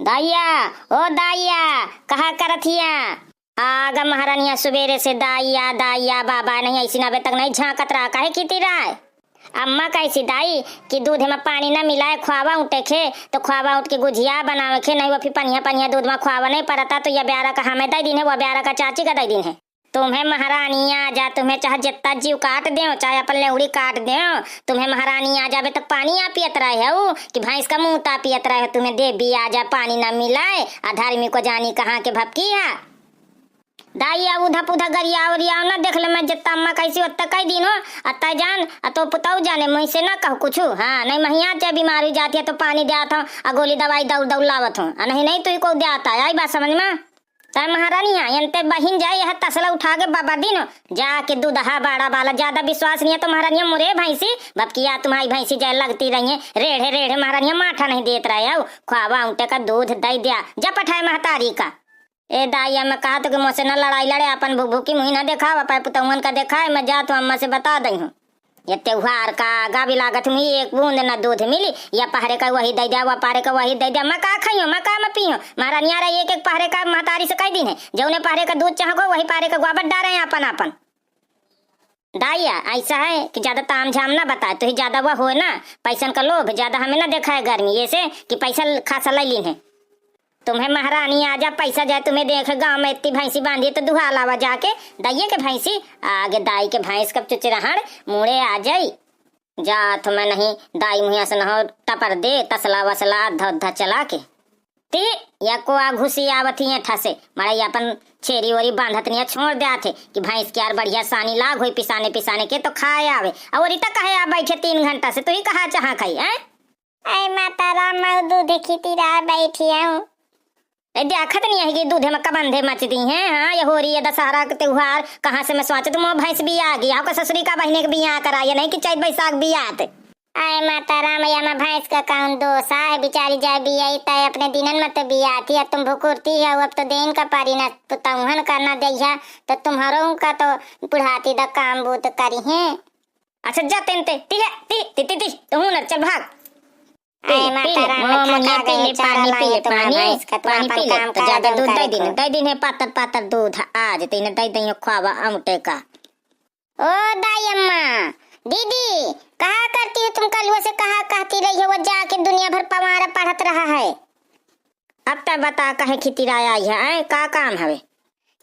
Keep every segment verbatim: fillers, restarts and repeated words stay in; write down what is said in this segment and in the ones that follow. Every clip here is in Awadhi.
दाइया, ओ दाइया, कहा करत हिया? आगा महारानिया सुबेरे से दाइया, दाइया, बाबा नहीं, ऐसी ना अबे तक नहीं झांकत रहा, काहे खितिराय? अम्मा कहिसी दाई कि दूध में पानी ना मिलाए, खोवा उठे खे, तो खोवा उठ के गुझिया बनावे खे, नहीं वो फिर पनिया, पनिया दूध में खोवा नहीं परता, तो या ब्यारा का हमें दइ दीन है, वो ब्यारा का चाची का दइ दीन है। तुम्हें महारानी आ जा, तुम्हें चाहे जितना जीव काट देओ, चाहे अपन लेउड़ी काट देओ, तुम्हें महारानी आ जाबे तक पानी आ पियत रहे हो कि भैंस का मुंह ता पियत रहे हो, तुम्हें देवी आ जा पानी ना मिलाए, आ धर्मी को जानी कहाँ के भपकी है। दाई, आ उधा पुधा गरिया उरिया ना देख ले, मैं जितना अम्मा कहिसी ओत्ता कहि दीन हो, आ तै जान, आ तो पुतौ जाने, मुझसे ना कहो कुछ। हाँ, नहीं महिया चाहे बीमार हुई जाती है तो पानी द्यात हो, आ गोली दवाई दौड़ दौड़ लावत हो, आ नहीं, नहीं तू ही को द्यात है, आई बात समझ में? तै महारानी है, यंते बहिन जाए, यह तसला उठा के बाबा दीन हो, जाके दूधहा बाड़ा बाला, ज्यादा विश्वास नहीं है तो महारानिया मुरे भैंसी, भपकिया तुम्हारी भैंसी जाए लगती रही है, रेढ़े रेढ़े महारानिया माठा नहीं देत रहे हो, ख्वाबा उठे का दूध दे दिया, जा पठाए महतारी का। ए दाई, मैं कहा तो कि मोसे ना लड़ाई लड़े, अपन भूख भूखी मुही ना देखावा, पाए पुतहुअन का देखाए, मैं जात हूँ अम्मा से बता दई हूँ। ये त्योहार का आगा भी लागत हूँ, एक बूंद ना दूध मिली, या पहरे का वही दे दिया, वह पहरे का वही दे दिया, मैं का खाइयो, मैं का मैं पियो, महारानिया रे एक एक पहरे का महतारी से कह दीन है, जौने पहरे का दूध चाहो वही पहरे का ग्वाबर डारे हैं अपन अपन। दाइया, ऐसा है कि ज्यादा ताम झाम ना बताए, तो ही ज्यादा वह होए ना, पैसन का लोभ ज्यादा हमें ना देखाए गर्मी, ये से कि पैसा खासा ले लीन है। तुम्हें महारानी आ जा, पैसा जाए तुम्हें देखे, गाँव में इतनी भैंसी बांधी तो दुहा लावा जाके, दाइये के भैंसी, आगे दाई के भैंस कब चुचराहड़ मुड़े आ जाई। जा तो मैं नहीं, दाई मुहिया से न हो टपर दे, तसला वसला अद्धा उद्धा चला के। ती, या को आ घुसी आवत ही है ठसे, मड़ई अपन छेरी ओरी बांधत नहीं है, छोड़ दे आथे कि भैंस के यार बढ़िया सानी लाग होई पिसाने पिसाने के तो खाए आवे। और इतना कहे आ बैठे तीन घंटा से, तू ही कहा चाहा खाई, हैं? ऐ माता राम, मैं दूध खितिरा बैठी हूँ। ए, देखत नहीं है कि दूधे में कबंधे मच दी हैं, हाँ, ये होरी, ये दशहरा के त्योहार, कहाँ से मैं सोचत मोर भैंस बिया गई, आपका ससुरी का बहिने के बिया करा, ये नहीं कि चैत बैसाख बियात। ऐ माता राम, या मैं भैंस का कौन दोष है, बेचारी जाए बियाई तय अपने दिनन में तो बियाती है, तुम भुकुरती है, अब तो देन का पारी ना, तो तौहन करना दे है, तो तुम्हारों का तो बुढ़ाती दा काम बूत करी है। अच्छा, जा तेन ते, ती है, ती, ती, ती, ती, तू हूँ ना, चल भाग। पी आए ले, पी माता ले, राम, मोह थका मुनिया पी गए, ले, चारा पानी पी लाए ले, तुम्हारा पानी, भैंस का, तुम पानी अपन पी ले, काम तो करा, ज्यादा जौन दूध करे दे दिन, को। दे दिन है पातर पातर दूध, आज तेने दे दिन है ख्वाबा अमटे का। ओ दाई अम्मा, दीदी, कहा करती हो तुम, कलुआ से कहा कहती रही हो, वो जाके दुनिया भर पवारा पढ़त रहा है। अब तै बता, काहे खितिराया आई है, आय, का काम हवे?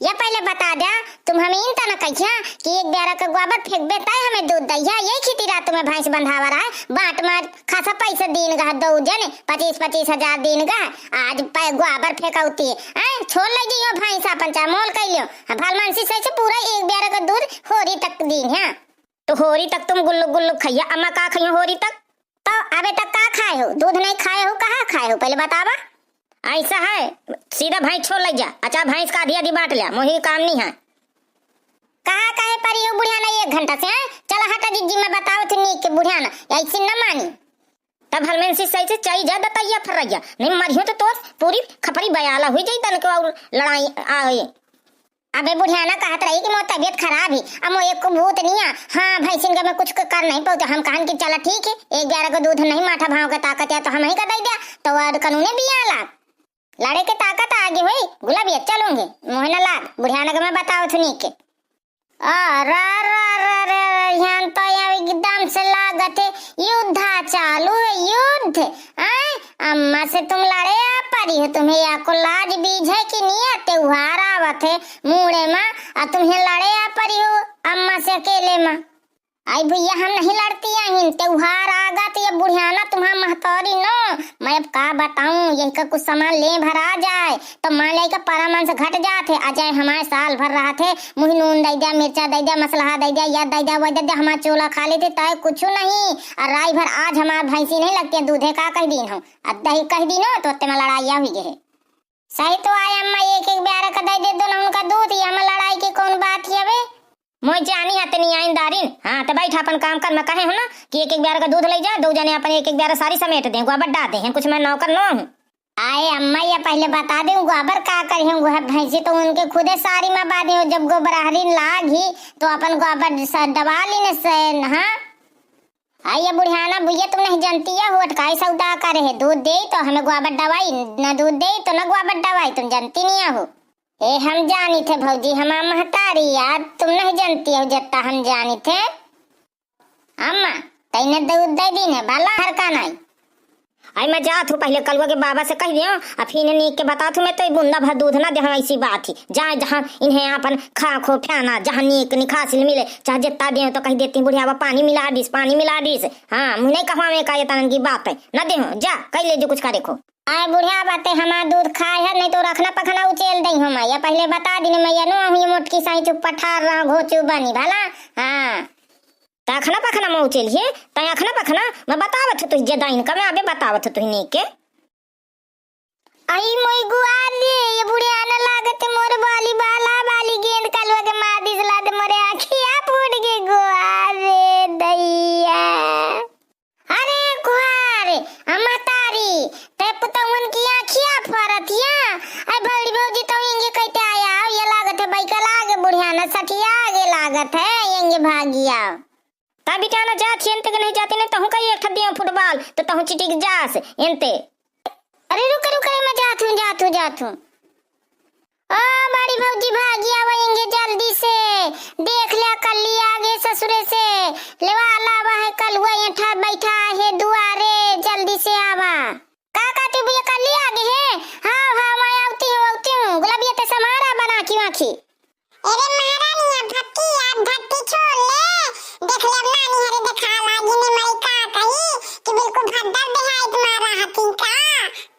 या पहले बता द्या, तुम हमें इन तना कहिया कि एक ब्यारा के गोबर फेंकबे तय हमें दूध दहिया, यही खितिरा तुम्हें भैंस बंधावा रहा है, बांट मार खासा पैसा दीन गा दो जने, पच्चीस पच्चीस हजार दीन गा, आज पै गोबर फेंकौती, हैं, छोड़ ले जियो भैंस अपन चाहे मोल कर लियो, हाँ, भलमनसी से, से पूरा एक ब्यारा का दूध होरी तक दीन है। तो होरी तक तुम गुल्लुक गुल्लुक खैया, अम्मा का खैया होरी तक? तो अबे तक का खाए हो? दूध नहीं खाए हो, कहाँ खाए हो, पहले बतावा। ऐसा है, सीधा भैंस छोड़ ले जा, अच्छा भैंस का आधी आधी बांट लिया, मोही काम नहीं है। कहाँ कहे परी हो बुढ़िया ना एक घंटा से, हैं? चला हटा जिज्जी, मैं बताओ थे नीक के बुढ़िया ना, ऐसे न मानी। तब हलमेन से सही से चाही जा दतैया फर्रैया, नहीं मरियो तो तोर पूरी खपरी बयाला हुई जाई, तन के और लड़ाई आए। अबे बुढ़िया ना कहत रही कि मोर तबीयत खराब ही, अब मोर एको भूत नहीं आ। हाँ, भैंसिन का मैं कुछ क-, कर नहीं पाऊ, तो हम कहन कि चला ठीक है, एक ग्यारह को दूध नहीं माठा भाव के ताकत है, तो हम ही का दे दिया, तो और कानूने बिया लाग। लड़े के ताकत आगे होई, गुलाबिया चलूंगे, मोहे ना लाग, बुढ़िया ना का मैं बताओ थुनी के। अरे, अरे, अरे, अरे, अरे, यहाँ तो यहाँ एकदम से लागत है, युद्धा चालू है, युद्ध। आय, अम्मा से तुम लड़े आ परी हो, तुम्हें या को लाज बीज है कि नहीं है? त्योहार आवत है मूड़े में, आ तुम्हें लड़े आ परी हो अम्मा से अकेले में। आई भैया, हम नहीं लड़ती आहिन, त्योहार आगा तो ये बुढ़ियाना तुम्हार महतौरी नो, मैं अब का बताऊं, यही का कुछ सामान ले भरा जाए, तो मान ले का परामन से घट जात है, आ जाए हमारे साल भर रहत है, मुँह नून दे दिया, मिर्चा दे दिया, मसलहा दे दिया, या दे दिया, वह दे दिया, हमार चोला खा लेते, तय कुछ नहीं। और राई भर आज हमार भैंसी नहीं लगती है दूधे, का कह दीन हो, अब दही कह दीन हो, तो उत्ते में लड़ाइया हुई गए। सही तो आए अम्मा, एक एक ब्यारा का दे दे दो ना उनका दूध, ये हमार लड़ाई की कौन बात है बे? मोय जानी हतनी आइन दारिन। हाँ, त बैठ अपन काम कर, मैं कहे हो ना कि एक एक ब्यारा का दूध ले जा, दो जने अपन एक एक ब्यारा सारी समेट दे, गोबर डाल दे हैं, कुछ मैं नौकर न हूँ। आए अम्मा, ये पहले बता दे, गोबर का करे हैं, गोबर भैंसी तो उनके खुदे सारी में बांधे हो, जब गोबर हरिन लाग ही तो अपन गोबर स-, दबा लीने से, हाँ। अरे ये बुढ़ियाना भैया, तुम नहीं जानती हो, अटकाई सौदा करे है, दूध देई तो हमें गुआबत दवाई, न दूध देई तो न गुआबत दवाई, तुम जानती नहीं हो। ए, हम जानी थे भौजी, हमार महतारी यार, तुम नहीं जानती हो, जितना हम जानी थे। अम्मा, तैने दूध दे दीन है, भला हर का नहीं। आई मैं जात हूँ, पहले कलुआ के बाबा से कह दियो, आ फिर इन्हें नीक के बतात हूँ, मैं तो ये बूंदा भर दूध ना दे, हम ऐसी बात ही। जाए जहाँ इन्हें आपन खा खो फैना, जहाँ नीक निखासिल मिले, चाहे जितना दे तो कह देती, बुढ़ियावा पानी मिला दिस, पानी मिला दिस। हाँ, मुँह नहीं कहवा में का ये तनन की बात है, ना दे हो, जा, कह ले जो कुछ करे खो। आए बुढ़िया बाते हमार दूध खाए है, नहीं तो रखना पखना उचेल दई हो मैया, पहले बता दिन मैया, नु हुई मोटकी साई चुप पठार रहा घोचू बनी भला। हाँ। त अखना पखना मौचेल हे, तै अखना पखना, मैं बतावत हूँ तुही जे दाइन का, मैं अबे बतावत हूँ तुही नीक के। आई मोई गुआर रे, ये बुढ़ियाना लागत मोर बाली बाला बाली गेंद कलुआ के मार दिस लात मोरे आँखिया फूट के गुआर रे दैया। अरे गुआर, आ महतारी, ते पुतौहन की आँखिया फरत या? आई बड़ी भौजी तो इंगे कहते आया, ये लागत है बैकल आगे बुढ़ियाना सठिया आगे लागत है, इंगे भागिया। ता बिटियाना जात ही एनते के नहीं जाती, नहीं तहूँ का एक ठा दियो फुटबॉल, तो तहूँ चिटिक जास एनते। अरे रुक, रुक, अरे मैं जात हूँ, जात हूँ, जात हूँ। ओ बड़ी भौजी भागी आवा इंगे जल्दी से, देख लिया कल्ली आगे ससुरे से, लेवा लावा है कलुआ एठा बैठा है दुआरे, जल्दी से आवा। का काटी बुआ कल्ली आगे है? हाँ, हाँ, मैं आवती हूँ, आवती हूँ। गुलाबिया ते समारा बना की वाखी। अरे महारानी, अब भक्की, अब भक्की छोड़ ले। देख ले, अब नानी हरे देखा लागी ने मई का कही कि बिल्कुल भद्दर देहाई तुम्हारा हकी का।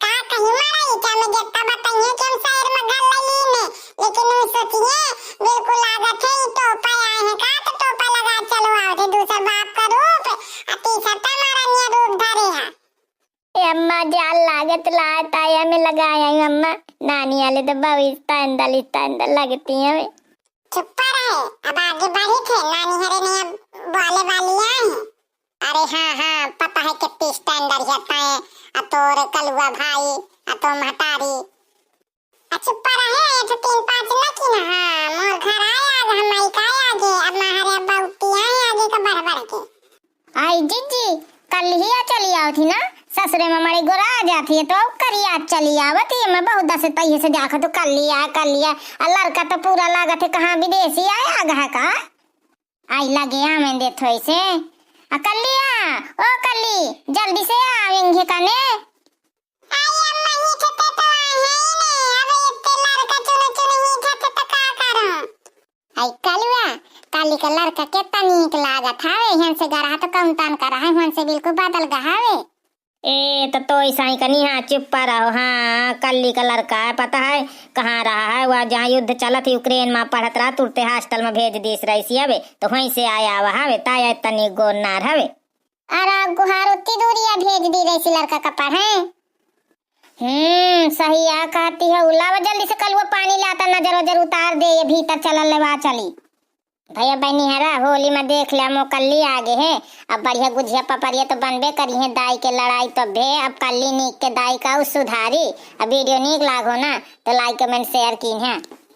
का कही मरई, क्या मैं जितना बताइए कि हम शहर में घर ले ली ने, लेकिन वो सोचिए, बिल्कुल लागत है, ये टोपा आए हैं का, तो टोपा लगा चलो आओ थे, दूसर बाप का रूप, आ तीसर तो हमारा निया रूप धरे है। ए अम्मा, जान लागत लात आया में लगाया हूँ अम्मा। नानी वाले तो बहुत स्टैंडल, स्टैंडल लगती हैं वे। चुप रहे, अब आगे बढ़ी थे, नानी हरे ने अब बोले वाली आई। अरे हाँ, हाँ, पता है कितनी स्टैंडर्ड है तैं, आ तोर कलुआ भाई, आ तो महतारी। आ चुप रहे, ये तो तीन पाँच न की ना, हाँ, मोर घर आए आज, हम आई का आगे, अब महरे अब बहुती आए आगे का बढ़ बढ़ के। आई जीजी, कल्लिया चली आवत ही ना, ससुरे में मरे गोरा आ जाती है, तो अब करिया चली आवत ही, मैं बहुत दस तैये से देखा तो कल्लिया, कल्लिया, आ लड़का तो पूरा लागत है कहाँ विदेशी आया आगा है का? आई लगे आवे दे थोई से। आ कल्लिया, ओ कल्ली, जल्दी से आ, इंगे कने। आई अम्मा, हीठे तो आए हैं ही नहीं, अब इतने लड़का चुन चुन हीठे तो का करूं? आई कलुआ, काली का लड़का केतना नीक लागत हवे, हमसे गरहा तो कौन तान करा है, हमसे बिल्कुल बदल गहावे। ए, तो, तो ऐसा ही कनी, हाँ, चुप पर रहो, हाँ, कल्ली का लड़का है, पता है कहाँ रहा है, वह जहाँ युद्ध चलत ही यूक्रेन में पढ़त रहा, तुरते हॉस्टल में भेज दीस रही सी हवे, तो वहीं से आया हुआ हवे, ताया इतनी गोर नार हवे। अरे गुहार उतनी दूरिया भेज दी रही सी लड़का का पढ़े। हम्म, सही आ कहती है, लावा जल्दी से कलुआ पानी लाता, नजर वजर उतार दे, ये भीतर चलल लेवा चली। भैया बहनी हरा, होली में देख लिया, मोकल्ली आगे है, अब बढ़िया गुझिया पपरिया तो बनबे करी है, दाई के लड़ाई तो भे, अब कल्ली नीक के दाई का उ सुधारी। अब वीडियो नीक लागो ना, तो like, comment, share की है।